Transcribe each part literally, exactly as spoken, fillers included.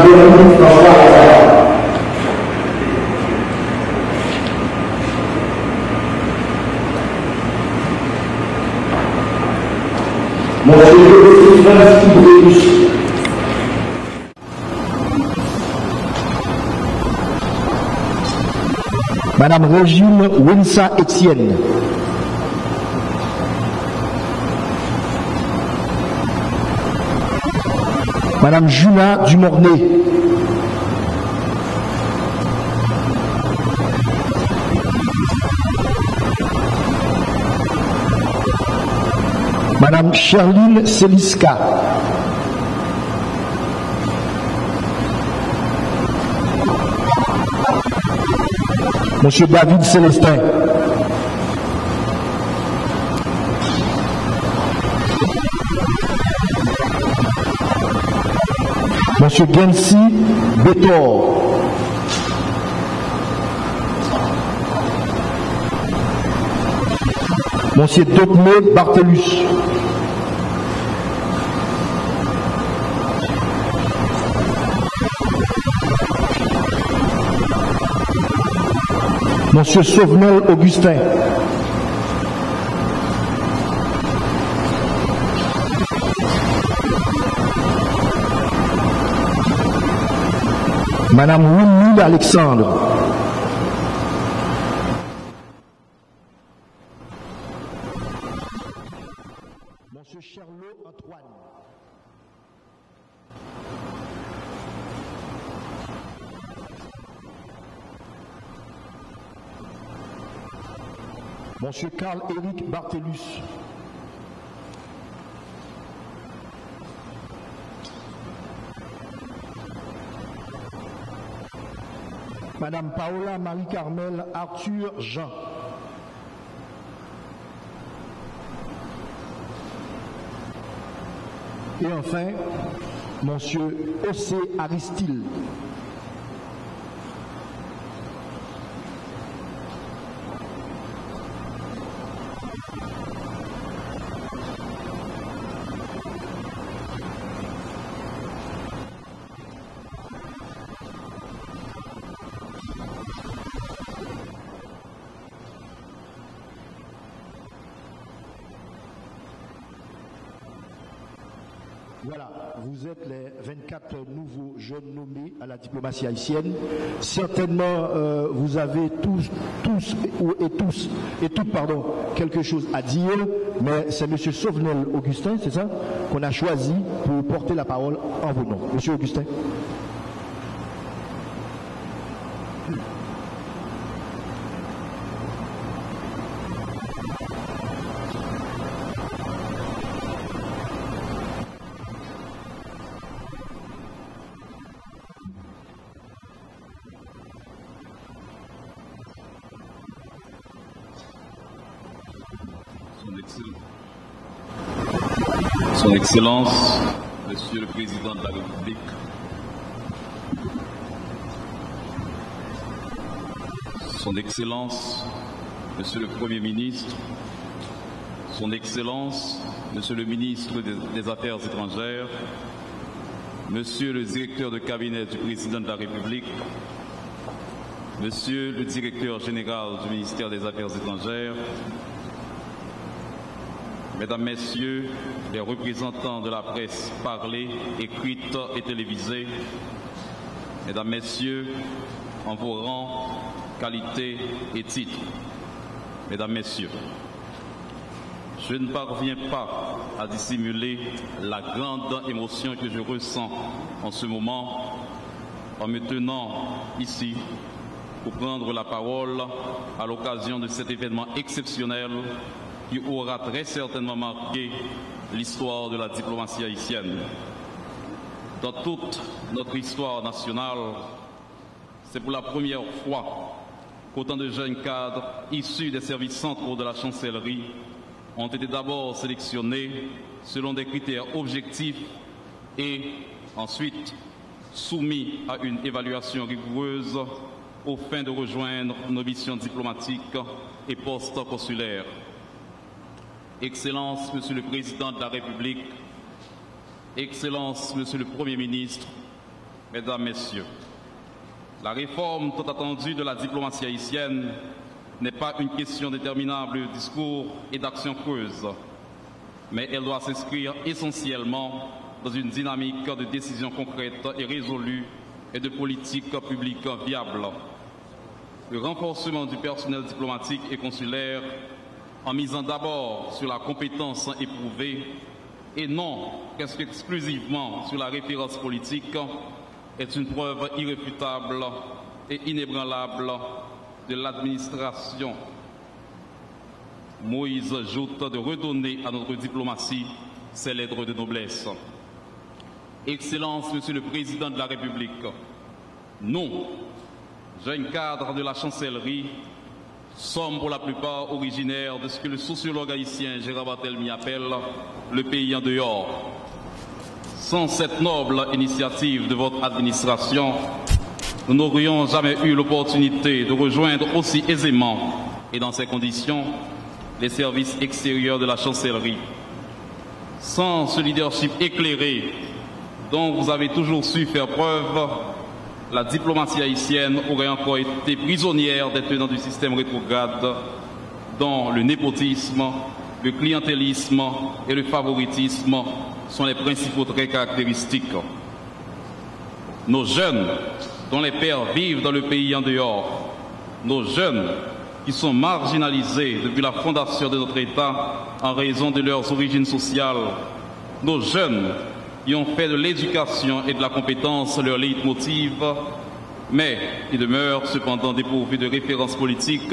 Jean-Louis François Lazare. Monsieur Joseph Frantz Ibréus. Madame Régine Winsa Etienne. Madame Juna Dumornay. Madame Sherline Celiska. Monsieur David Célestin. Monsieur Gency Béthor. Monsieur Dogme Barthelus. Monsieur Sauvenel Augustin. Madame Winnie Alexandre. Monsieur Charlot Antoine. Monsieur Carl Éric Barthelus. Madame Paola Marie-Carmelle Arthur Jean. Et enfin, Monsieur José Aristil. Voilà, vous êtes les vingt-quatre nouveaux jeunes nommés à la diplomatie haïtienne. Certainement, euh, vous avez tous, tous et, ou, et tous, et toutes, pardon, quelque chose à dire, mais c'est Monsieur Sauvenel Augustin, c'est ça, qu'on a choisi pour porter la parole en vos noms. Monsieur Augustin. Son Excel-, Son Excellence, Monsieur le Président de la République, Son Excellence, Monsieur le Premier ministre, Son Excellence, Monsieur le ministre des, des Affaires étrangères, Monsieur le directeur de cabinet du Président de la République, Monsieur le directeur général du ministère des Affaires étrangères, Mesdames, Messieurs les représentants de la presse parlée, écrite et télévisée, Mesdames, Messieurs, en vos rangs, qualités et titres, Mesdames, Messieurs, je ne parviens pas à dissimuler la grande émotion que je ressens en ce moment en me tenant ici pour prendre la parole à l'occasion de cet événement exceptionnel qui aura très certainement marqué l'histoire de la diplomatie haïtienne. Dans toute notre histoire nationale, c'est pour la première fois qu'autant de jeunes cadres issus des services centraux de la chancellerie ont été d'abord sélectionnés selon des critères objectifs et ensuite soumis à une évaluation rigoureuse aux fins de rejoindre nos missions diplomatiques et post-consulaires. Excellences, Monsieur le Président de la République, Excellences, Monsieur le Premier ministre, Mesdames, Messieurs, la réforme tant attendue de la diplomatie haïtienne n'est pas une question d'interminables discours et d'actions creuses, mais elle doit s'inscrire essentiellement dans une dynamique de décisions concrètes et résolues et de politiques publiques viables. Le renforcement du personnel diplomatique et consulaire, en misant d'abord sur la compétence éprouvée et non presque exclusivement sur la référence politique, est une preuve irréfutable et inébranlable de l'administration Moïse-Jouthe de redonner à notre diplomatie ses lettres de noblesse. Excellence, Monsieur le Président de la République, nous, jeunes cadres de la chancellerie, sommes pour la plupart originaires de ce que le sociologue haïtien Gérard Barthélemy appelle le pays en dehors. Sans cette noble initiative de votre administration, nous n'aurions jamais eu l'opportunité de rejoindre aussi aisément et dans ces conditions les services extérieurs de la chancellerie. Sans ce leadership éclairé dont vous avez toujours su faire preuve, la diplomatie haïtienne aurait encore été prisonnière des tenants du système rétrograde dont le népotisme, le clientélisme et le favoritisme sont les principaux traits caractéristiques. Nos jeunes, dont les pères vivent dans le pays en dehors, nos jeunes qui sont marginalisés depuis la fondation de notre État en raison de leurs origines sociales, nos jeunes qui ont fait de l'éducation et de la compétence leur leitmotiv, mais qui demeurent cependant dépourvus de références politiques,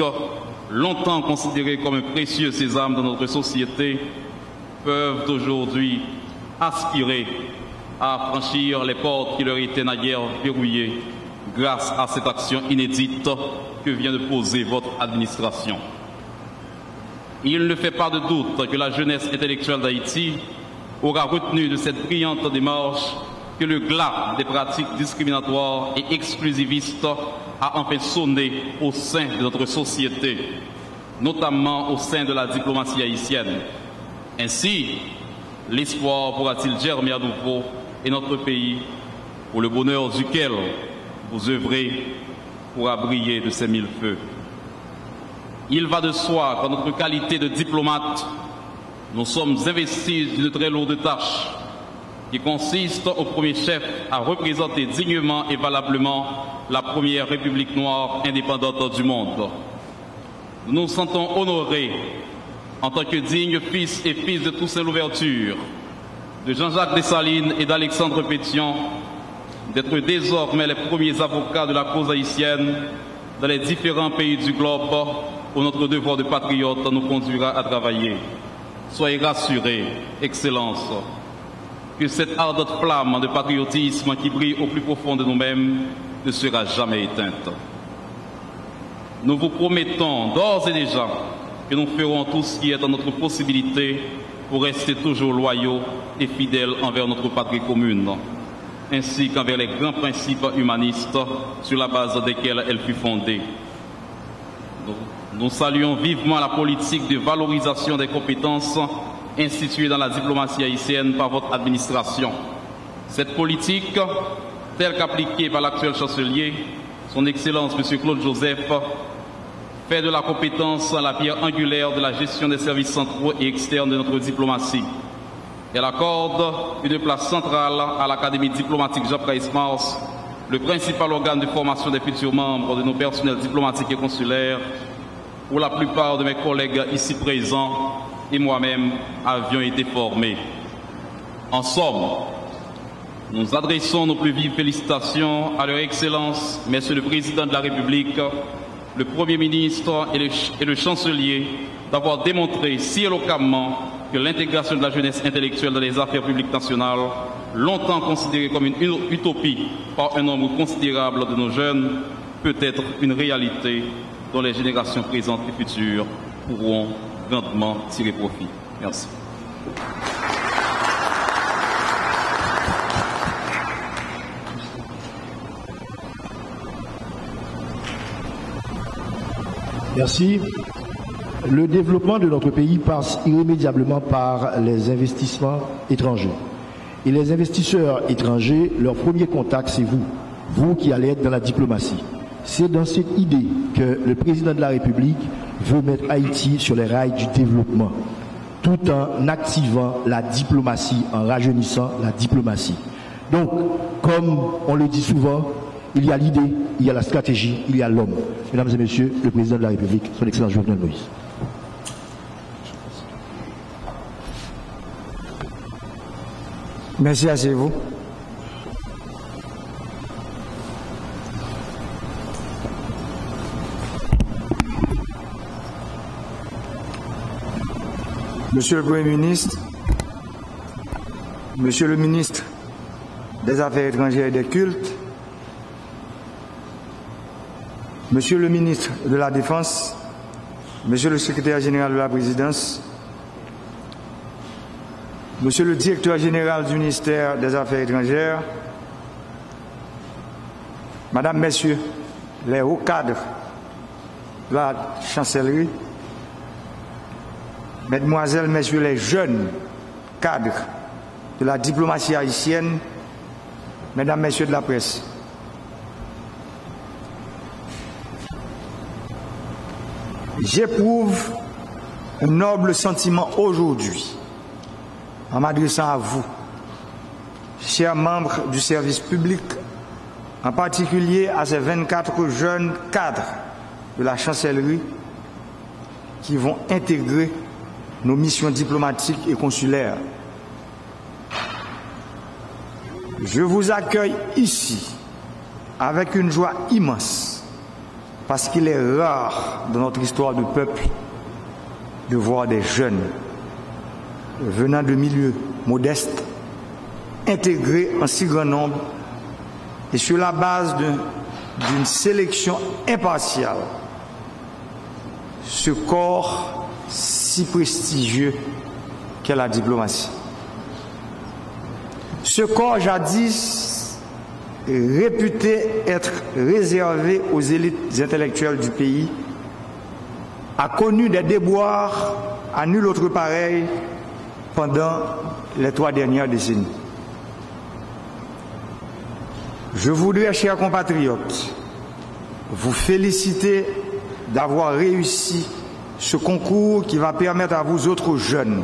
longtemps considérés comme un précieux sésame dans notre société, peuvent aujourd'hui aspirer à franchir les portes qui leur étaient naguère verrouillées grâce à cette action inédite que vient de poser votre administration. Il ne fait pas de doute que la jeunesse intellectuelle d'Haïti aura retenu de cette brillante démarche que le glas des pratiques discriminatoires et exclusivistes a enfin sonné au sein de notre société, notamment au sein de la diplomatie haïtienne. Ainsi, l'espoir pourra-t-il germer à nouveau et notre pays, pour le bonheur duquel vous œuvrez, pourra briller de ses mille feux. Il va de soi qu'en notre qualité de diplomate, nous sommes investis d'une très lourde tâche qui consiste au premier chef à représenter dignement et valablement la première république noire indépendante du monde. Nous nous sentons honorés, en tant que dignes fils et fils de Toussaint Louverture, de Jean-Jacques Dessalines et d'Alexandre Pétion, d'être désormais les premiers avocats de la cause haïtienne dans les différents pays du globe où notre devoir de patriote nous conduira à travailler. Soyez rassurés, Excellences, que cette ardente flamme de patriotisme qui brille au plus profond de nous-mêmes ne sera jamais éteinte. Nous vous promettons d'ores et déjà que nous ferons tout ce qui est en notre possibilité pour rester toujours loyaux et fidèles envers notre patrie commune, ainsi qu'envers les grands principes humanistes sur la base desquels elle fut fondée. Nous, nous saluons vivement la politique de valorisation des compétences instituée dans la diplomatie haïtienne par votre administration. Cette politique, telle qu'appliquée par l'actuel chancelier, son Excellence Monsieur Claude Joseph, fait de la compétence la pierre angulaire de la gestion des services centraux et externes de notre diplomatie. Elle accorde une place centrale à l'Académie diplomatique Jean Price Mars, le principal organe de formation des futurs membres de nos personnels diplomatiques et consulaires, où la plupart de mes collègues ici présents et moi-même avions été formés. En somme, nous adressons nos plus vives félicitations à Leur Excellence, Monsieur le Président de la République, le Premier ministre et le, et le Chancelier d'avoir démontré si éloquemment que l'intégration de la jeunesse intellectuelle dans les affaires publiques nationales, longtemps considérée comme une, une utopie par un nombre considérable de nos jeunes, peut être une réalité dont les générations présentes et futures pourront grandement tirer profit. Merci. Merci. Le développement de notre pays passe irrémédiablement par les investissements étrangers. Et les investisseurs étrangers, leur premier contact, c'est vous. Vous qui allez être dans la diplomatie. C'est dans cette idée que le président de la République veut mettre Haïti sur les rails du développement, tout en activant la diplomatie, en rajeunissant la diplomatie. Donc, comme on le dit souvent, il y a l'idée, il y a la stratégie, il y a l'homme. Mesdames et messieurs, le président de la République, son Excellence Jovenel Moïse. Merci, asseyez-vous. Monsieur le Premier ministre, Monsieur le ministre des Affaires étrangères et des Cultes, Monsieur le ministre de la Défense, Monsieur le secrétaire général de la Présidence, Monsieur le directeur général du ministère des Affaires étrangères, Madame, Messieurs les hauts cadres de la chancellerie, Mesdemoiselles, Messieurs les jeunes cadres de la diplomatie haïtienne, Mesdames, Messieurs de la presse, j'éprouve un noble sentiment aujourd'hui en m'adressant à vous, chers membres du service public, en particulier à ces vingt-quatre jeunes cadres de la chancellerie qui vont intégrer nos missions diplomatiques et consulaires. Je vous accueille ici avec une joie immense, parce qu'il est rare dans notre histoire de peuple de voir des jeunes venant de milieux modestes, intégrés en si grand nombre et sur la base de- d'une sélection impartiale, ce corps si prestigieux qu'est la diplomatie. Ce corps jadis réputé être réservé aux élites intellectuelles du pays a connu des déboires à nul autre pareil pendant les trois dernières décennies. Je voudrais, chers compatriotes, vous féliciter d'avoir réussi ce concours qui va permettre à vous autres jeunes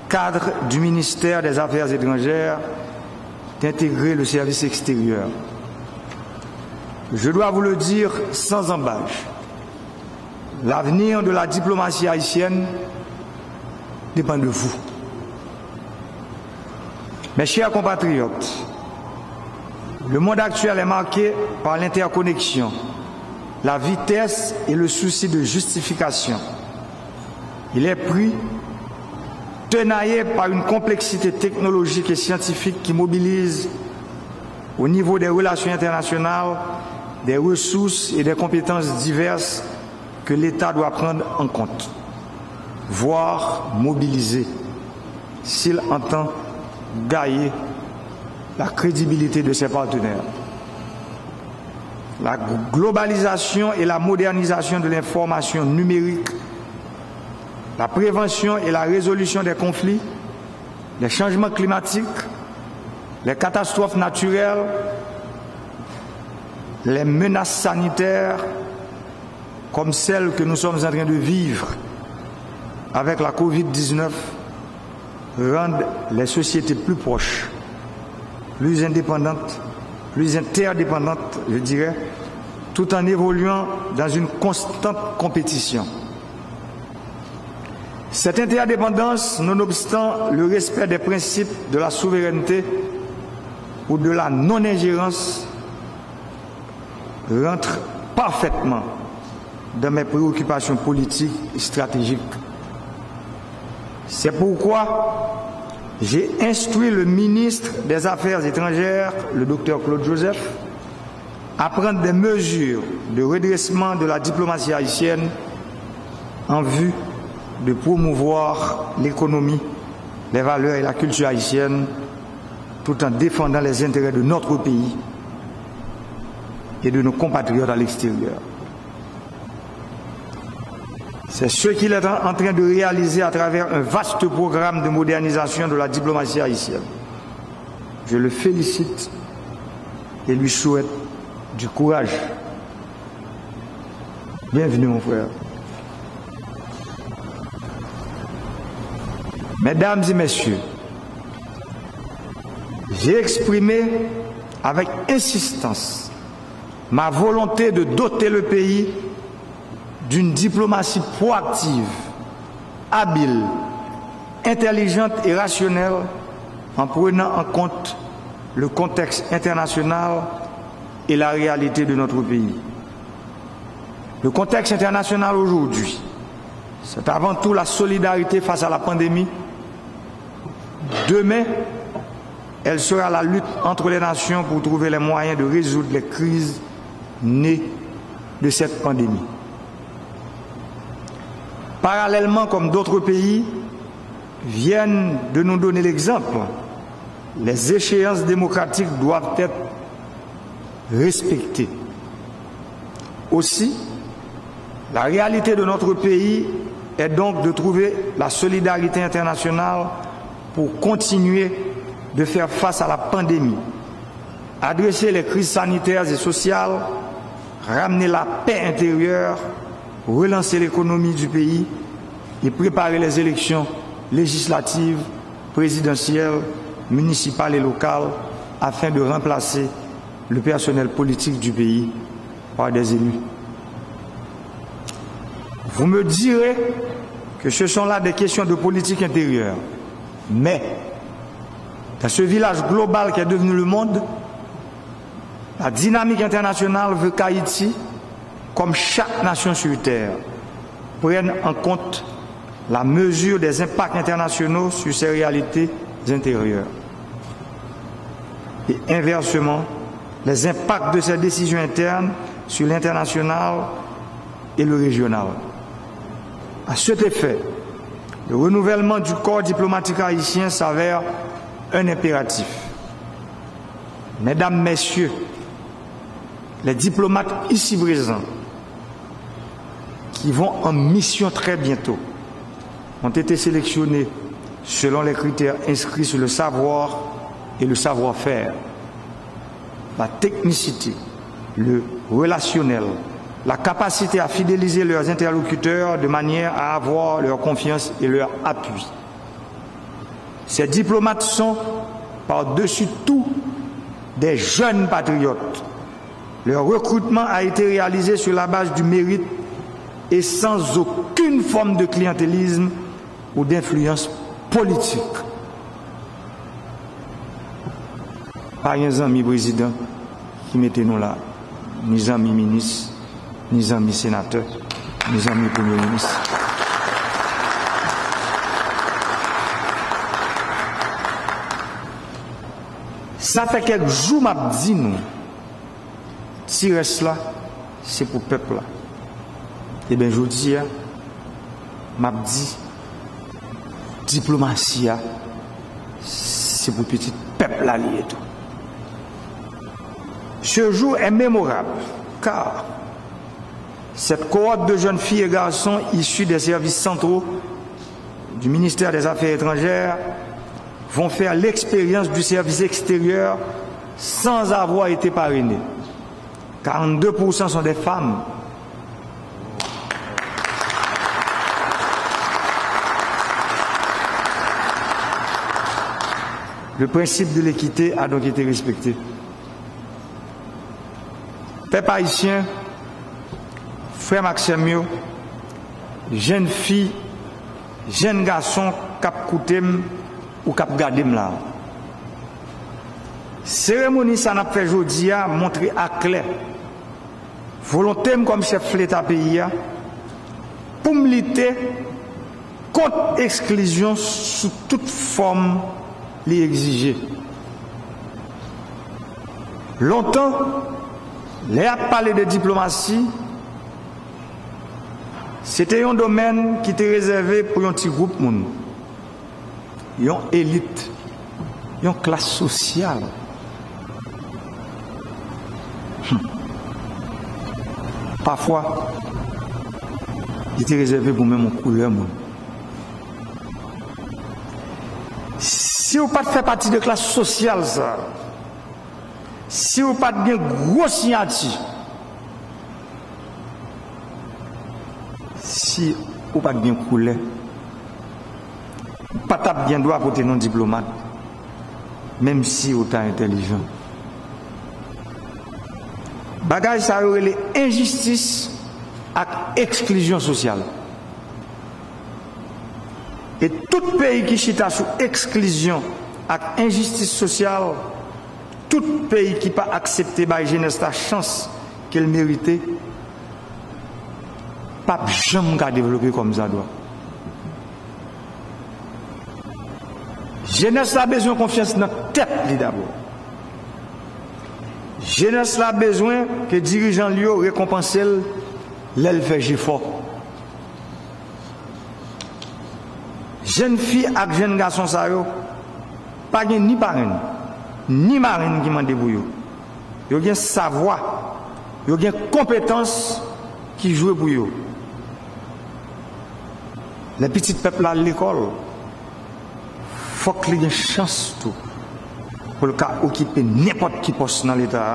cadres du ministère des Affaires étrangères d'intégrer le service extérieur. Je dois vous le dire sans ambages, l'avenir de la diplomatie haïtienne dépend de vous. Mes chers compatriotes, le monde actuel est marqué par l'interconnexion, la vitesse et le souci de justification. Il est pris, tenaillé par une complexité technologique et scientifique qui mobilise, au niveau des relations internationales, des ressources et des compétences diverses que l'État doit prendre en compte, voire mobiliser, s'il entend gagner la crédibilité de ses partenaires. La globalisation et la modernisation de l'information numérique, la prévention et la résolution des conflits, les changements climatiques, les catastrophes naturelles, les menaces sanitaires, comme celle que nous sommes en train de vivre avec la covid dix-neuf, rendent les sociétés plus proches, plus indépendantes, plus interdépendantes, je dirais, tout en évoluant dans une constante compétition. Cette interdépendance, nonobstant le respect des principes de la souveraineté ou de la non-ingérence, rentre parfaitement dans mes préoccupations politiques et stratégiques. C'est pourquoi j'ai instruit le ministre des Affaires étrangères, le docteur Claude Joseph, à prendre des mesures de redressement de la diplomatie haïtienne en vue de promouvoir l'économie, les valeurs et la culture haïtienne, tout en défendant les intérêts de notre pays et de nos compatriotes à l'extérieur. C'est ce qu'il est en train de réaliser à travers un vaste programme de modernisation de la diplomatie haïtienne. Je le félicite et lui souhaite du courage. Bienvenue, mon frère. Mesdames et messieurs, j'ai exprimé avec insistance ma volonté de doter le pays d'une diplomatie proactive, habile, intelligente et rationnelle en prenant en compte le contexte international et la réalité de notre pays. Le contexte international aujourd'hui, c'est avant tout la solidarité face à la pandémie. Demain, elle sera la lutte entre les nations pour trouver les moyens de résoudre les crises nées de cette pandémie. Parallèlement, comme d'autres pays viennent de nous donner l'exemple, les échéances démocratiques doivent être respectées. Aussi, la réalité de notre pays est donc de trouver la solidarité internationale pour continuer de faire face à la pandémie, adresser les crises sanitaires et sociales, ramener la paix intérieure, relancer l'économie du pays et préparer les élections législatives, présidentielles, municipales et locales afin de remplacer le personnel politique du pays par des élus. Vous me direz que ce sont là des questions de politique intérieure. Mais, dans ce village global qu'est devenu le monde, la dynamique internationale veut qu'Haïti, comme chaque nation sur terre, prenne en compte la mesure des impacts internationaux sur ses réalités intérieures. Et inversement, les impacts de ses décisions internes sur l'international et le régional. À cet effet, le renouvellement du corps diplomatique haïtien s'avère un impératif. Mesdames, Messieurs, les diplomates ici présents qui vont en mission très bientôt ont été sélectionnés selon les critères inscrits sur le savoir et le savoir-faire, la technicité, le relationnel, la capacité à fidéliser leurs interlocuteurs de manière à avoir leur confiance et leur appui. Ces diplomates sont, par-dessus tout, des jeunes patriotes. Leur recrutement a été réalisé sur la base du mérite et sans aucune forme de clientélisme ou d'influence politique. Pa gen zanmi prezidan ki mete nou la, ni zanmi minis, ni zanmi senatè, ni zanmi premye minis. Sa fè kèk jou m ap di nou, ti rès la, se pou pèp la. Ebyen, jodi a, m ap di, diplomasi a, se pou pitit pèp la li ye tou. Ce jour est mémorable, car cette cohorte de jeunes filles et garçons issus des services centraux du ministère des Affaires étrangères vont faire l'expérience du service extérieur sans avoir été parrainés. Quarante-deux pour cent sont des femmes. Le principe de l'équité a donc été respecté. Pèp ayisyen, frè m ak sè m yo, jèn fi, jèn gason k ap koute m ou k ap gade m la. Seremoni sa n ap fè jodi a montre aklè volonte m kòm chèf leta peyi a pou m lite kont eksklizyon sou tout fòm li egzije. Lontan, lè y ap pale de diplomasi, se te yon domèn ki te rezève pou yon ti gwoup moun, yon elit, yon klas sosyal. Hmm. Pafwa, li te rezève pou menm yon koulè moun. Si w pa t fè pati de klas sosyal sa, si w pa t gen gwo siyati, si w pa t gen koulè, ou pa t ap gen dwa pote non diplomat, menm si w ta entèlijan. Bagay sa yo rele enjistis ak eksklizyon sosyal. E tout peyi ki chita sou eksklizyon ak enjistis sosyal, tout peyi ki pa aksepte bay jenès la chans ke l merite, p ap janm ka devlope kòmsadwa. Jenès la bezwen konfyans nan tèt li dabò. Jenès la bezwen ke dirijan l yo rekonpanse l lè l fè jefò. Jèn fi ak jèn gason sa yo pa gen ni parenn, ni marenn ki mande pou yo. Yo gen savwa, yo gen konpetans ki jwe pou yo. Lè pitit pèp la al lekòl, fòk li gen chans tou pou l ka okipe nenpòt ki pòs nan Leta a.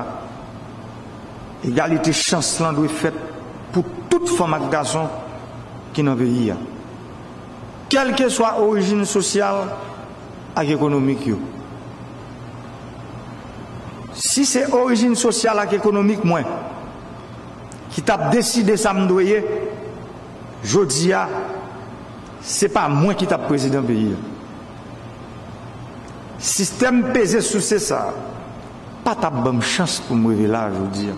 Egalite chans lan dwe fèt pou tout fanm ak gason ki nan peyi a, kèlkeswa orijin sosyal ak ekonomik yo. Si se orijin sosyal ak ekonomik mwen ki t ap deside sa m dwe ye, jodi a, se pa mwen ki t ap prezidan peyi a. Sistèm peze souse sa a pa t ap ban m chans pou m rive la a jodi a.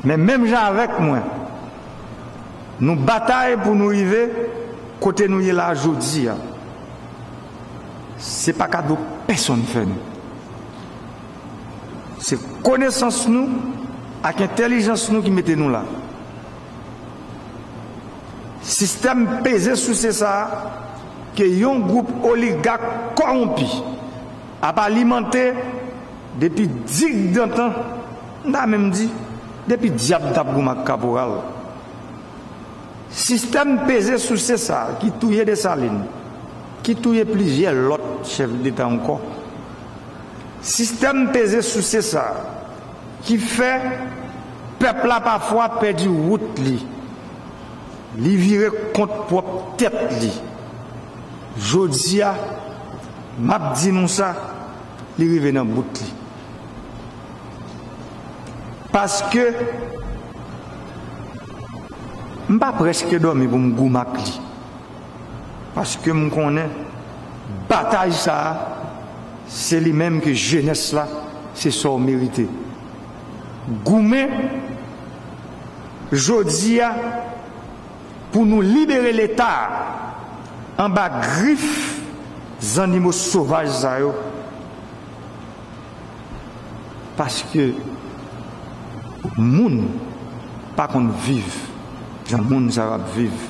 Men menm jan avèk mwen, nou batay pou nou rive kote nou ye la a jodi a. Se pa kado pèsonn fè nou. Se konesans nou ak entèlijans nou ki mete nou la. Sistèm peze souse sa a ke yon gwoup oligak kòwonpi ap alimante depi digdantan, m ta menm di, depi dyab t ap goumen ak kaporal. Sistèm peze souse sa a ki touye Desalin, ki touye plizyè lòt chèf deta ankò. Sistèm peze souse sa a ki fè pèp la pafwa pèdi wout li, li vire kont pwòp tèt li. Jodi a, m ap di nou sa, li rive nan bout li. Paske m pa prèske dòmi pou m goumen ak li. Paske m konnen batay sa a, se li menm ke jenès la, se sa w merite. Goumen jodi a pou nou libere Leta a anba grif zannimo sovaj sa yo. Paske moun pa konn viv jan moun sa yo ap viv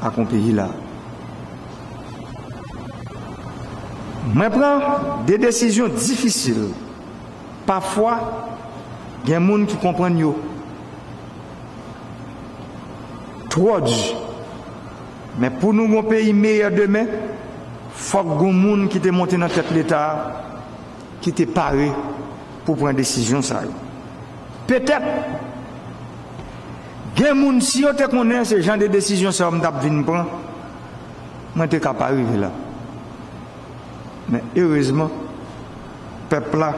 ak yon peyi la. Mwen pran de desizyon difisil. Pafwa, gen moun ki konprann yo twò di. Men pou nou gon peyi meyè demen, fòk gon moun ki te monte nan tèt Leta a, ki te pare pou pran desizyon sa yo. Petèt, gen moun, si yo te konnen se jan de desizyon sa yo m t ap vin pran, mwen te ka pa rive la. Men erezman, pèp la,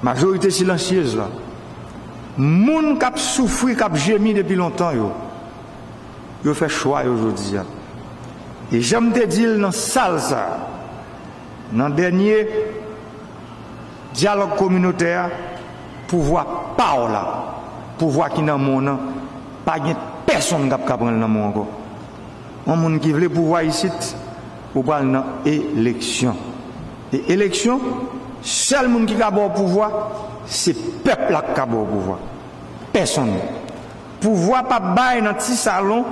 majorite silansyez la, moun k ap soufri, k ap jemi depi lontan yo, yo fè chwa yo jodi a. E jan m te di l nan sal sa a, nan dènye dyalòg kominotè a, pouvwa pa w la, pouvwa ki nan men w nan, pa gen pèsonn k ap ka pran l nan men w ankò. Yon moun ki vle pouvwa isit, ou pral nan eleksyon. E eleksyon, sèl moun ki ka ba w pouvwa, se pèp la k ka ba w pouvwa. Pèsonn. Pouvwa p ap bay nan ti salon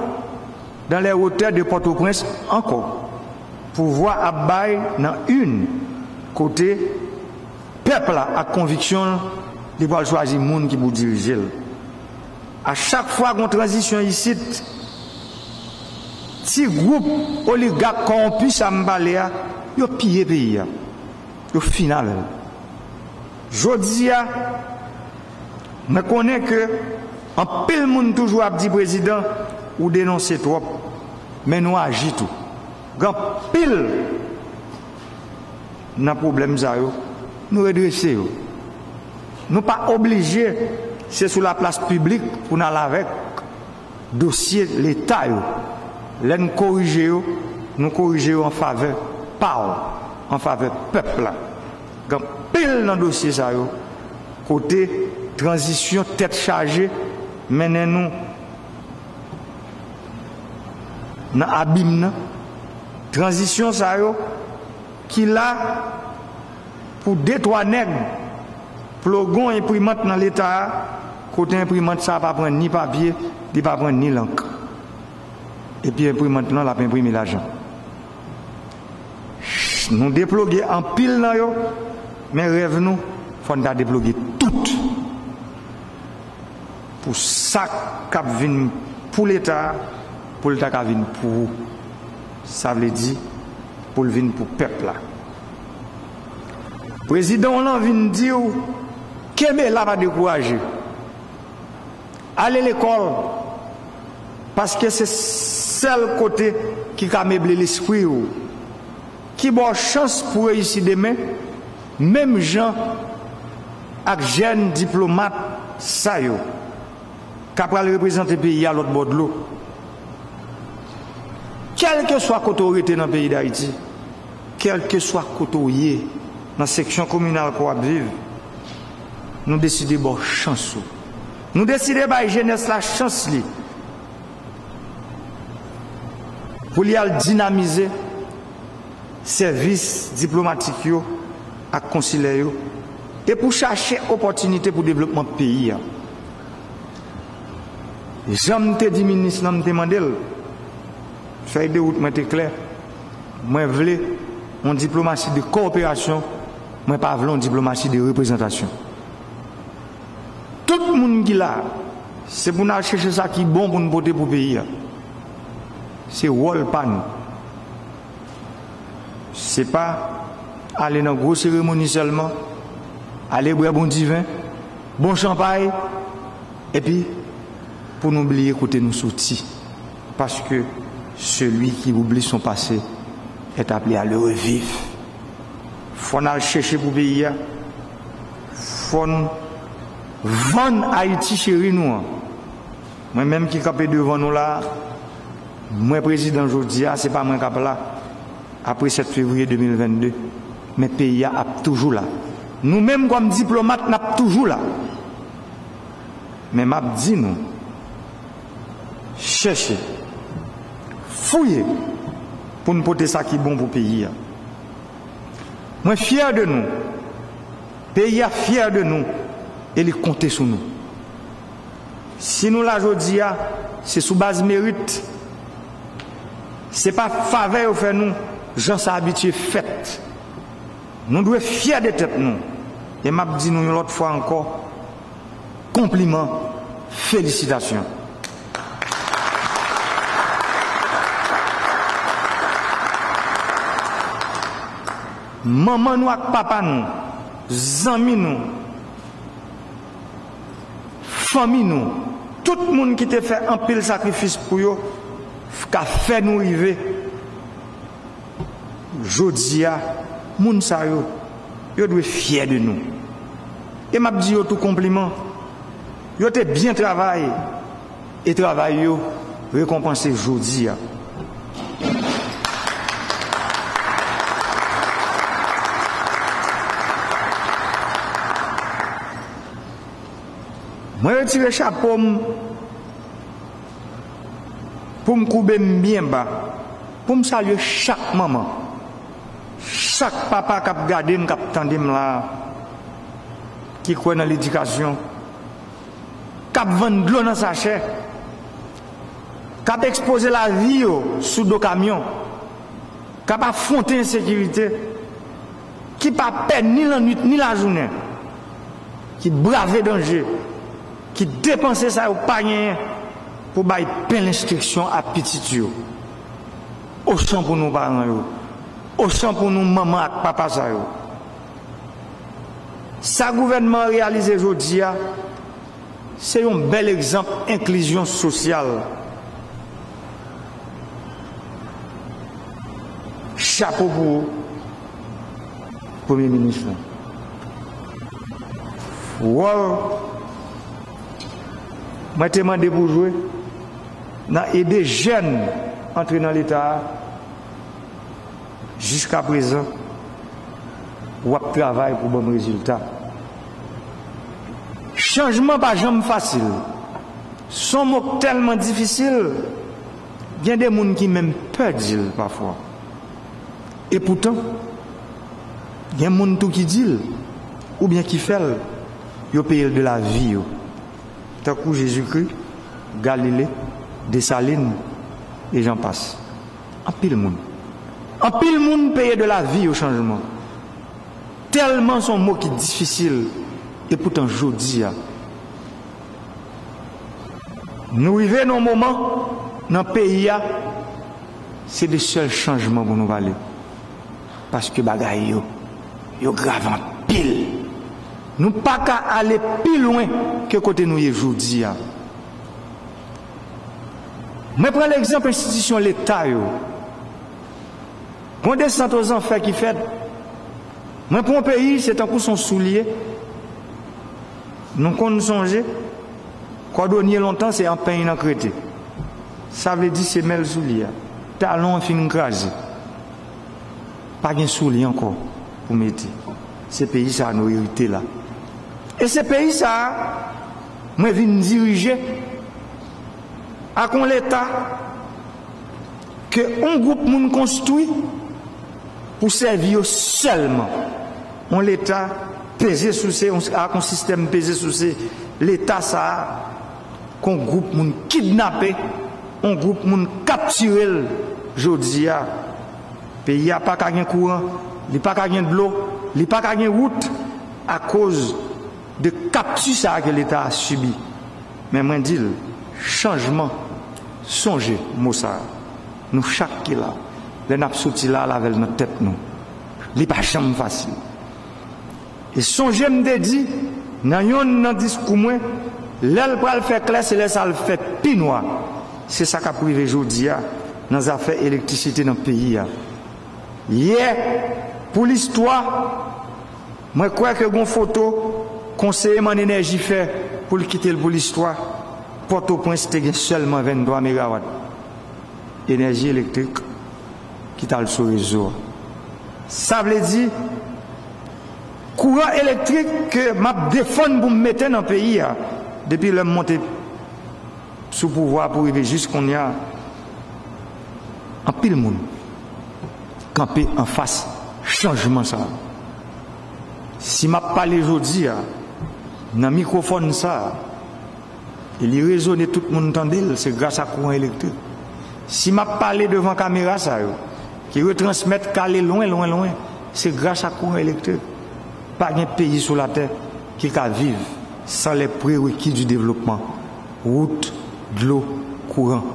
dans les hauteurs de Pòtoprens ankò. Pouvwa ap bay nan urn, kote pèp la ak konviksyon l, li pral chwazi moun ki pou dirije l. A chak fwa gon tranzisyon isit, Si gwoup oligak kòwonpi sa m pale a, yo piye peyi a. Yo fini avè l. Jodi a, mwen konnen ke anpil moun toujou ap di, "Prezidan, ou denonse twòp, men nou aji tou." Gen anpil nan pwoblèm sa yo, nou redrese yo. Nou pa oblije se sou laplas piblik pou n al avèk dosye Leta yo. Lè n korije yo, nou korije yo an favè pa w, an favè pèp la. Gen anpil nan dosye sa yo kote tranzisyon tèt chaje mennen nou nan abim nan. Tranzisyon sa yo ki la pou de twa nèg ploge yon enprimant nan Leta a, kote enprimant sa a pa pran ni papye, li pa pran ni lank. Epi enprimant lan, l ap enprime lajan. Nou deploge anpil nan yo, men rèv nou, fò n ta deploge tout. Pou sa k ap vin pou Leta a, pou l ta ka vin pou ou. Sa vle di, pou l vin pou pèp la. Prezidan w lan vin di w, kenbe la, pa dekouraje. Ale lekòl, paske se sèl kote ki ka meble lespri w, ki ba w chans pou reyisi demen, menm jan ak jèn diplomat sa yo, k ap pral reprezante peyi a lòt bò dlo. Kèlkeswa kote w rete nan peyi Dayiti, kèlkeswa kote w ye nan seksyon kominal ke w ap viv, nou deside ba w chans ou. Nou deside bay jenès la chans li pou li al dinamize sèvis diplomatik yo ak konsilè yo, e pou chache opòtinite pou devlopman peyi a. Jan m te di minis lan, m te mande l, fèy de wout mwen te klè, mwen vle yon diplomasi de kowoperasyon, mwen pa vle yon diplomasi de reprezantasyon. Tout moun ki la, se pou n al chèche sa ki bon pou n pote pou peyi a. Se wòl pa nou. Se pa ale nan gwo seremoni sèlman, ale bwè bon diven, bon chanpay, epi pou nou bliye kote nou soti. Parce que celui qui oublie son passé est appelé à le revivre. Fò n al chèche pou peyi a. Fò n vann Ayiti cheri nou an. Mwen menm ki kanpe devan nou la a, mwen prezidan jodi a, se pa mwen k ap la apre sèt fevriye de mil vennde, men peyi a ap toujou la. Nou menm kòm diplomat, n ap toujou la. Men m ap di nou, chèche, fouye pou n pote sa ki bon pou peyi a. Mwen fyè de nou. Peyi a fyè de nou e li konte sou nou. Si nou la jodi a, se sou baz merit. Se pa favè yo fè nou, jan sa abitye fèt. Nou dwe fyè de tèt nou. E m ap di nou yon lòt fwa ankò, konpliman, felisitasyon. Manman nou ak papa nou, zanmi nou, fanmi nou, tout moun ki te fè anpil sakrifis pou yo, ka fè nou rive jodi a, moun sa yo, yo dwe fyè de nou. E m ap di yo tou konpliman. Yo te byen travay, e travay yo rekonpanse jodi a. Mwen retire chapo m pou m koube m byen ba, pou m salye chak manman, chak papa k ap gade m, k ap tande m la a, ki kwè nan ledikasyon, k ap vann dlo nan sachè, k ap ekspoze lavi yo sou do kamyon, k ap afwonte ensekirite, ki pa pè ni lannwit ni lajounen, ki brave danje, ki depanse sa yo pa genyen pou bay pen lenstriksyon a pitit yo. Ochan pou nou paran yo, Ochan pou nou manman ak papa sa yo. Sa gouvènman an reyalize jodi a, se yon bèl egzanp enklizyon sosyal. Chapo pou ou, Premye Minis lan. Wòl mwen te mande pou jwe nan ede jèn antre nan Leta a, jiskaprezan, w ap travay pou ban m rezilta. Chanjman pa janm fasil. Se yon mo k tèlman difisil, gen de moun ki menm pè di l pafwa. Epoutan, gen moun tou ki di l, oubyen ki fè l, yo peye l de lavi yo. Tankou Jezikri, Galile, Desalin, e jan pas. Anpil moun. Anpil moun peye de lavi yo chanjman. Tèlman se yon mo ki difisil, epoutan jodi a, nou rive nan yon moman nan peyi a, se de sèl chanjman pou nou pale. Paske bagay yo, yo grav anpil. Nou pa ka ale pi lwen ke kote nou ye jodi a. Mwen pran legzanp enstitisyon Leta yo. Gon desant ozanfè ki fèt. Mwen pran yon peyi, se tankou se yon soulye. Nou konn sonje, kòdonye lontan se anpèy nan krete. Sa vle di semèl soulye a. Talon an fin kraze. Pa gen soulye ankò pou mete. Se peyi sa a nou erite la. E se peyi sa a, mwen vin dirije ak yon Leta ke yon gwoup moun konstwi pou sèvi yo sèlman. Yon Leta peze souse, yon, ak yon sistèm peze souse. Leta sa a, ke yon gwoup moun kidnape, yon gwoup moun kaptire l jodi a. Peyi a pa ka gen kouran, li pa ka gen dlo, li pa ka gen wout akoz de kapti sa a ke Leta a sibi. Men mwen di l, chanjman, sonje mo sa a. Nou chak ki la, lè n ap soti la, l avè l nan tèt nou. Li pa janm fasil. E sonje m te di, nan yonn nan diskou mwen, lè l pral fè klè, se lè sa l fè pi nwa. Se sa k ap rive jodi a nan zafè elektrisite nan peyi a. Yè, pou listwa, mwen kwè ke gon foto konseye m an enèji fè pou l kite l pou listwa. Pòtoprens te gen sèlman venntwa megawat enèji elektrik ki t al sou rezo a. Sa vle di, kouran elektrik ke m ap defann pou m mete nan peyi a, depi lè m monte sou pouvwa pou rive jis kounye a, anpil moun kanpe anfas chanjman sa a. Si m ap pale jodi a, nan mikwofòn sa a, e li rezone, tout moun tande l, se gras a kouran elektrik. Si m ap pale devan kamera sa yo, ki retransmèt kale lwen, lwen, lwen, se gras a kouran elektrik. Pa gen peyi sou latè ki ka viv sans les prérequis du développement, wout, dlo, kouran.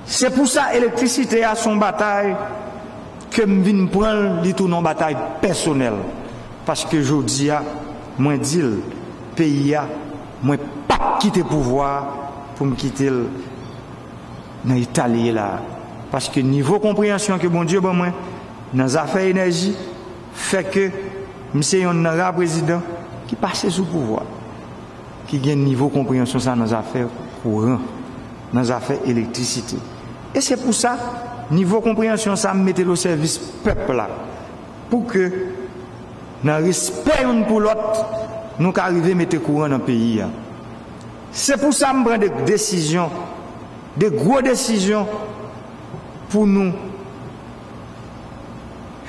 Se pou sa elektrisite a se yon batay ke m vin pran l, li tounen yon batay pèsonèl. Paske jodi a, mwen di l, peyi a, mwen p ap kite pouvwa a pou m kite l nan eta li ye la a. Paske nivo konpreyansyon ke Bondye ban mwen nan zafè enèji fè ke m se yonn nan ra prezidan ki pase sou pouvwa, ki gen nivo konpreyansyon sa nan zafè kouran, nan zafè elektrisite. E se pou sa, nivo konpreyansyon sa, m mete l o sèvis pèp la, pou ke, nan respè youn pou lòt, nou ka rive mete kouran nan peyi a. Se pou sa m pran de desizyon, de gwo desizyon, pou nou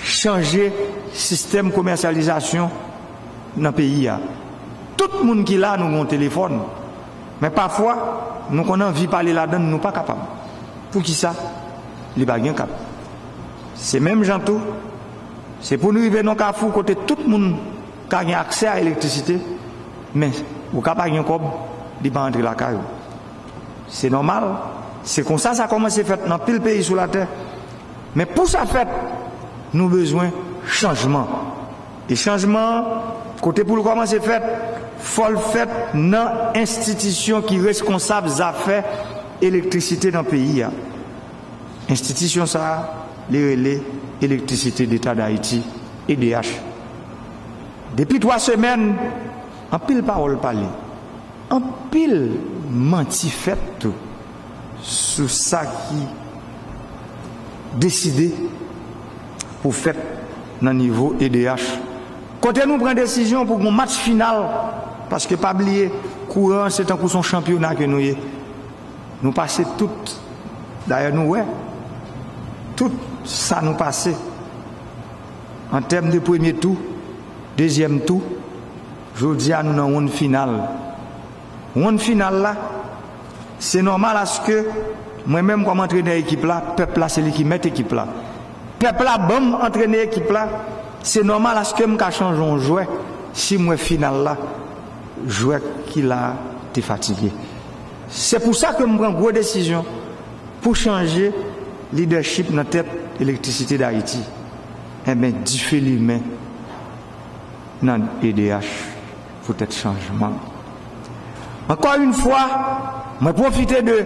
chanje sistèm komèsyalizasyon nan peyi a. Tout moun ki la, nou gen yon telefòn. Men pafwa, nou konn anvi pale ladan l, nou pa kapab. Poukisa? Li pa gen kab. Se menm jan tou, se pou n rive nan kafou kote tout moun ka gen aksè a elektrisite, men ou ka pa gen kòb, li pa antre lakay ou. Se nòmal, se konsa sa kòmanse fèt nan anpil peyi sou latè. Men pou sa fèt, nou bezwen chanjman. E chanjman an, kote pou l kòmanse fèt, fò l fèt nan enstitisyon ki reskonsab zafè elektrisite nan peyi a. Enstitisyon sa a, li rele Électricité d'État d'Haïti, E D H. Depi twa semèn, anpil pawòl pale, anpil manti fèt tou sou sa ki deside pou fèt nan nivo E D H. Kote nou pran desizyon pou gon match final, paske pa bliye, kouran se tankou se yon chanpyona ke nou ye. Nou pase tout, dayè nou wè, tout sa nou pase, an tèm de premye tou, dezyèm tou, jodi a nou nan wonn final. Wonn final la, se nòmal aske mwen menm kòm antrenè ekip la, pèp la se li ki mèt ekip la. Pèp la ban m antrene ekip la, se nòmal aske m ka chanje yon jwè si m wè final la, jwè ki la a te fatige. Se pou sa ke m pran gwo desizyon pou chanje lidèchip nan tèt Elektrisite Dayiti. Enben, dife limen nan E D H poutèt chanjman. Ankò yon fwa, mwen pwofite de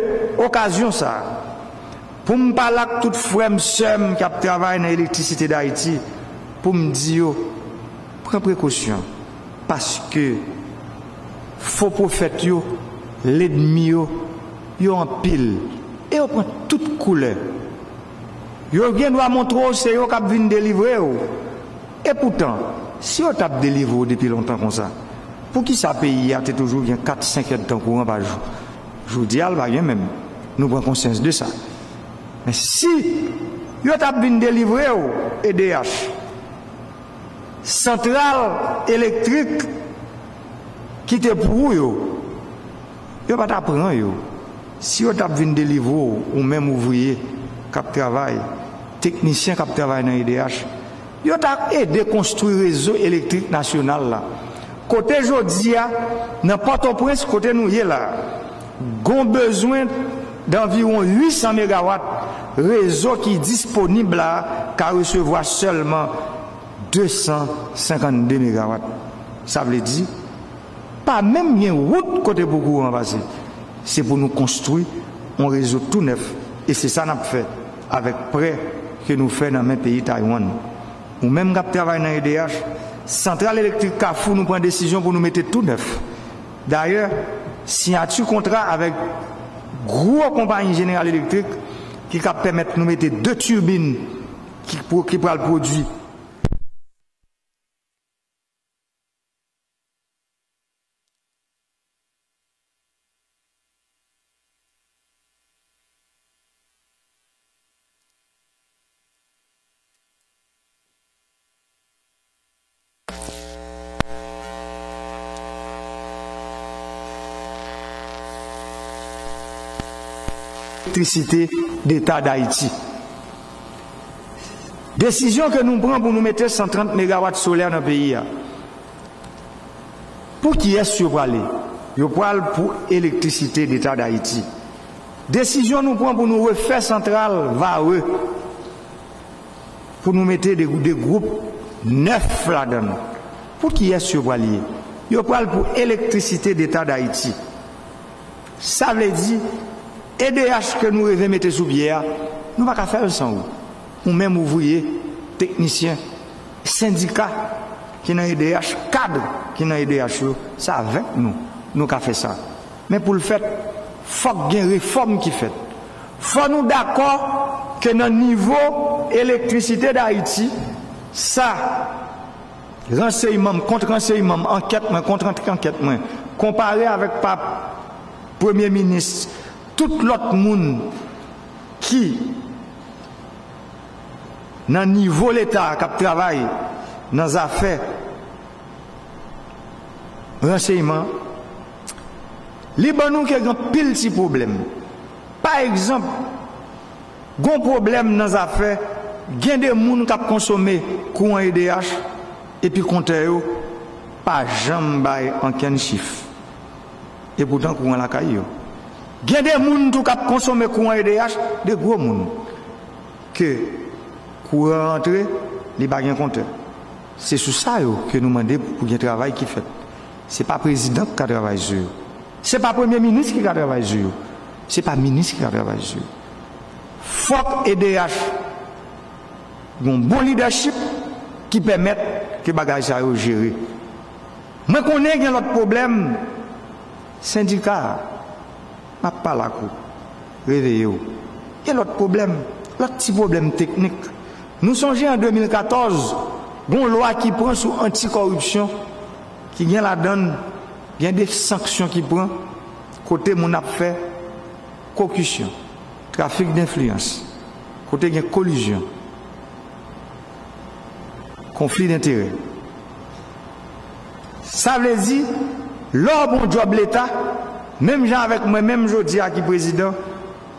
okazyon sa a pou m pale ak tout frè m, sè m k ap travay nan Elektrisite Dayiti, pou m di yo, pran prekosyon, paske fo pwofèt yo, lènmi yo, yo anpil, e yo pran tout koulè. Yo gen dwa montre w se yo k ap vin delivre w. Epoutan, si yo t ap delivre w depi lontan konsa, poukisa peyi a te toujou gen kat, senk èdtan kouran pa jou? Jodi a, l pa gen menm. Nou pran konsyans de sa. Men si yo t ap vin delivre w, E D H, santral elektrik ki te pou ou yo, yo pa ta pran yo. Si yo t ap vin delivre w, ou menm ouvriye k ap travay, teknisyen k ap travay nan E D H, yo ta ede konstwi rezo elektrik nasyonal la. Kote jodi a, nan Pòtoprens, kote nou ye la, gon bezwen danviwon uit san megawat rezo ki disponib la ka resevwa sèlman de san senkannde megawat. Sa vle di, pa menm gen wout kote pou kouran pase. Se pou nou konstwi yon rezo tou nèf, e se sa n ap fè avèk prè ke nou fè nan men peyi Taiwan. Ou menm k ap travay nan E D H, santral elektrik Kafou, nou pran desizyon pou nou mete tou nèf. Dayè, siyati kontra avèk gwo konpayi Jeneral Elektrik ki ka pèmèt nou mete de tibin ki, pou, ki pral pwodui Elektrisite Deta Dayiti. Desizyon ke nou pran pou nou mete san trant megawat solè nan peyi a. Pou kiyès yo prale? Yo pral pou Elektrisite Deta Dayiti. Desizyon nou pran pou nou refè santral Varreux, pou nou mete de, de gwoup nèf ladan l. Pou kiyès yo pral ye? Yo pral pou Elektrisite Deta Dayiti. Sa vle di, E D H ke nou reve mete sou pye a, nou pa ka fè l san ou. Ou menm ouvriye, teknisyen, sendika ki nan E D H, kad ki nan E D H yo, se avèk nou nou ka fè sa. Men pou l fèt, fòk gen refòm ki fèt. Fò nou dakò ke nan nivo Elektrisite Dayiti, sa, ransèyman m, kont ransèyman m, ankèt mwen, kont ankèt mwen, konpare avèk pa premye minis, tout lòt moun ki nan nivo Leta k ap travay nan zafè ransèyman, li ban nou ke gen anpil ti pwoblèm. Pa egzanp, gon pwoblèm nan zafè, gen de moun k ap konsome kouran E D H, epi kontè yo pa janm bay ankenn chif. Epoutan kouran lakay yo. Gen de moun tou k ap konsome kouran E D H, de gwo moun. Ke Kouran antre, li pa gen kontè. Se sou sa yo ke nou mande pou gen travay ki fèt. Se pa prezidan ki ka travay sou yo. Se pa premye minis ki ka travay sou yo. Se pa minis ki ka travay sou yo. Fòk E D H gen yon bon lidèchip ki pèmèt ke bagay sa yo jere. Mwen konnen gen lòt pwoblèm sendika a. M ap pale ak ou. Reveye w. Gen lòt pwoblèm, lòt ti pwoblèm teknik. Nou sonje an de mil katòz, gen yon lwa ki pran sou anti-kòripsyon, ki gen ladan l, gen de sanksyon ki pran, kote moun ap fè kokisyon, trafik denfliyans, kote gen kolizyon, konfli denterè. Sa vle di, lè w ap yon djòb Leta, menm jan avèk mwen menm jodi a ki prezidan,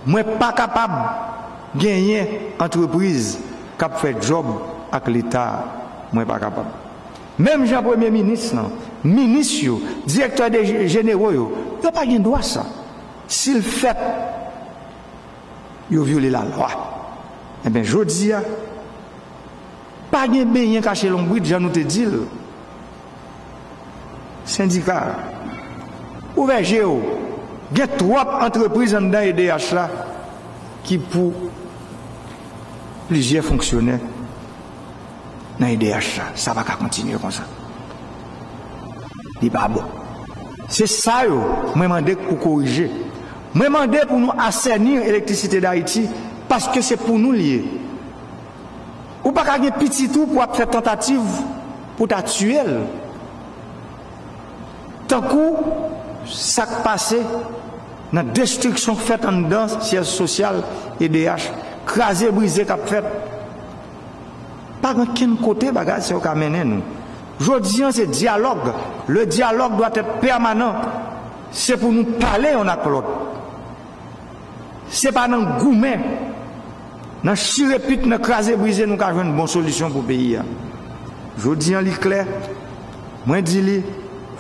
mwen pa kapab genyen antrepriz k ap fè djòb ak Leta a. Mwen pa kapab. Menm jan premye minis lan, minis yo, direktè de jenero yo, yo pa gen dwa sa. Si l fèt, yo vyole lalwa. Enben, jodi a, pa gen benyen kache lonbrit, jan nou te di l. Sendika, ouvè je w. Gen twòp antrepriz anndan E D H la ki pou plizyè fonksyonè nan E D H la. Sa pa ka kontinye konsa. Li pa bon. Se sa yo, mwen mande pou korije. Mwen mande pou nou asèni Elektrisite Dayiti, paske se pou nou l ye. Ou pa ka gen pitit ou pou ap fè tantativ pou ta tiye l. Tankou sa k pase nan destriksyon k fèt anndan syèj sosyal E D H, kraze brize k ap fèt. Pa gen okenn kote bagay sa yo ka mennen nou. Jodi an, se dyalòg. Le dialogue doit être permanent. Se pou nou pale youn ak lòt. Se pa nan goumen, nan chire pit, nan kraze brize nou ka jwenn bon solisyon pou peyi a. Jodi an, li klè, mwen di li,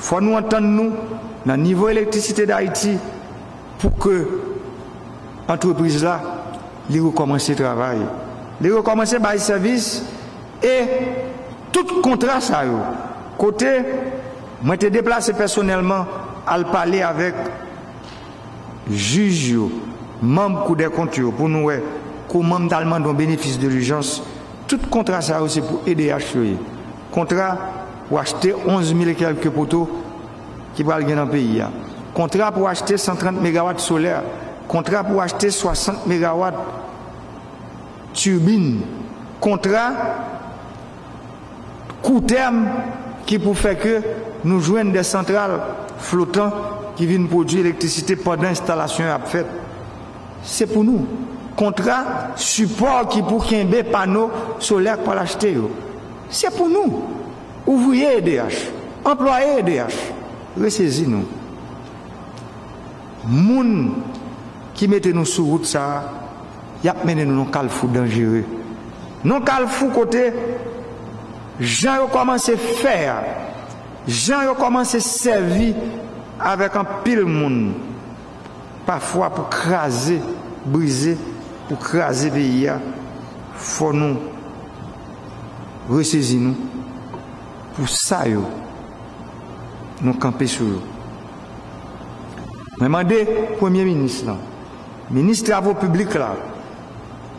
fò nou antann nou nan nivo Elektrisite Dayiti pou ke antrepriz la, li rekòmanse travay. Li rekòmanse bay sèvis e tout kontra sa yo, kote mwen te deplase pèsonèlman al pale avèk jij yo, manm Kou dè kont yo, pou nou wè kòman m t al mande yon benefis de lijans. Tout kontra sa yo, se pou E D H yo ye. Kontra pou achte onz mil e kèlke poto ki pral gen nan peyi a. Kontra pou achte san trant megawat solè. Kontra pou achte swasant megawat tibin. Kontra kou tèm ki pou fè ke nou jwenn de santral flotan ki vin pwodui elektrisite pandan enstalasyon yo ap fèt. Se pou nou. Kontra sipò ki pou kenbe pano solè k pral achte yo. Se pou nou. Ouvriye E D H, anplwaye E D H, resezi nou. Moun ki mete nou sou wout sa a, y ap mennen nou nan kalfou danjere. Nan kalfou kote jan yo kòmanse fè a, jan yo kòmanse sèvi avèk anpil moun, pafwa pou kraze, brize, pou kraze peyi a, fò nou resezi nou pou sa yo, nou kanpe sou yo. Mwen mande Premye Minis lan, Minis Travo Piblik la,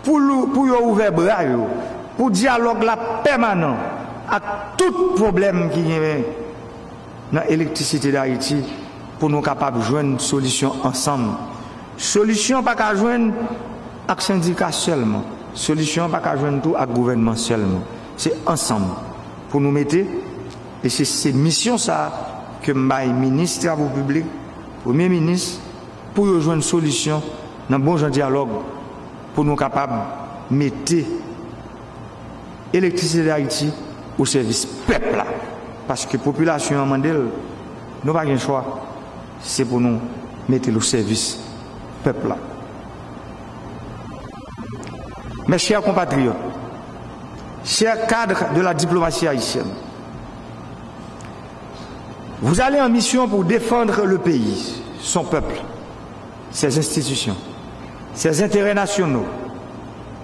pou, pou yo ouvè bra yo, pou dyalòg la pèmanan ak tout pwoblèm ki genyen nan Elektrisite Dayiti, pou nou kapab jwenn solisyon ansanm. Solisyon pa ka jwenn ak sendika sèlman. Solisyon pa ka jwenn tou ak gouvènman sèlman. Se ansanm pou nou mete, e se, se misyon sa a ke m bay Minis Travo Piblik, Premye Minis, pou yo jwenn solisyon nan bon jan dyalòg pou nou kapab mete Elektrisite Dayiti o sèvis pèp la. Paske popilasyon an mande l, nou pa gen chwa, se pou nou mete l o sèvis pèp la. Mes chers compatriotes, chers cadres de la diplomatie haïtienne, vous allez en mission pour défendre le pays, son peuple, ses institutions, ses intérêts nationaux,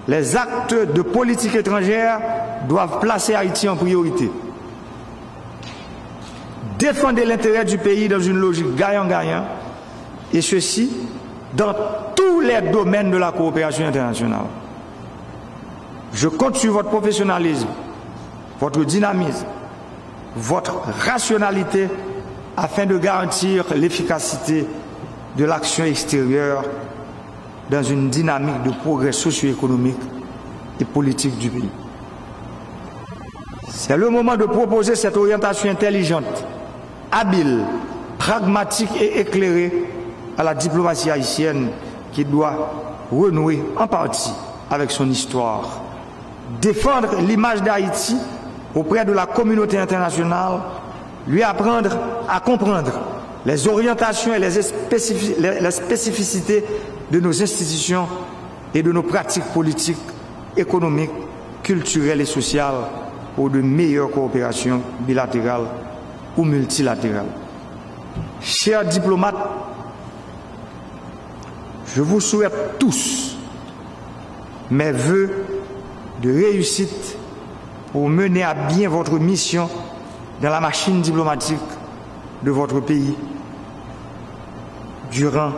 Les actes de politique étrangère doivent placer Haïti en priorité. Défendez l'intérêt du pays dans une logique gagnant-gagnant, et ceci dans tous les domaines de la coopération internationale. Je compte sur votre professionnalisme, votre dynamisme, votre rationalité afin de garantir l'efficacité de l'action extérieure dans une dynamique de progrès socio-économique et politique du pays. C'est le moment de proposer cette orientation intelligente, habile, pragmatique et éclairée à la diplomatie haïtienne qui doit renouer en partie avec son histoire, défendre l'image d'Haïti auprès de la communauté internationale, lui apprendre à comprendre les orientations et les spécifi-, les, les spécificités de nos institutions et de nos pratiques politiques, économiques, culturelles et sociales pour de meilleures coopérations bilatérales ou multilatérales. Chers diplomates, je vous souhaite tous mes vœux de réussite pour mener à bien votre mission dans la machine diplomatique de votre pays durant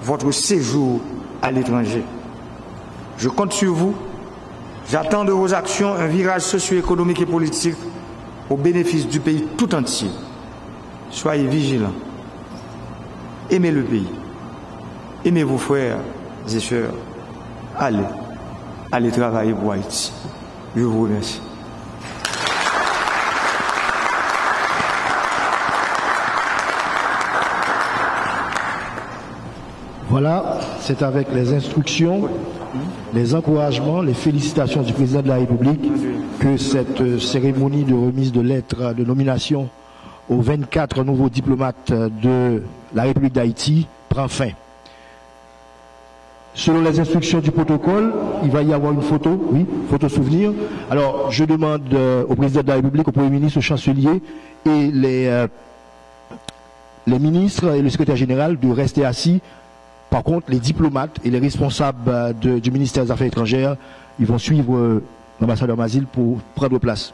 votre séjour à l'étranger. Je compte sur vous. J'attends de vos actions un virage socio-économique et politique au bénéfice du pays tout entier. Soyez vigilants. Aimez le pays. Aimez vos frères et sœurs. Allez. Allez travailler pour Haïti. Je vous remercie. Voilà, c'est avec les instructions, les encouragements, les félicitations du président de la République que cette euh, cérémonie de remise de lettres de nomination aux vingt-quatre nouveaux diplomates de la République d'Haïti prend fin. Selon les instructions du protocole, il va y avoir une photo, oui, photo souvenir. Alors, je demande euh, au président de la République, au Premier ministre, au chancelier et les, euh, les ministres et le secrétaire général de rester assis. Par contre, les diplomates et les responsables euh, de- du ministère des Affaires étrangères, ils vont suivre euh, l'ambassadeur Mazil pour prendre place.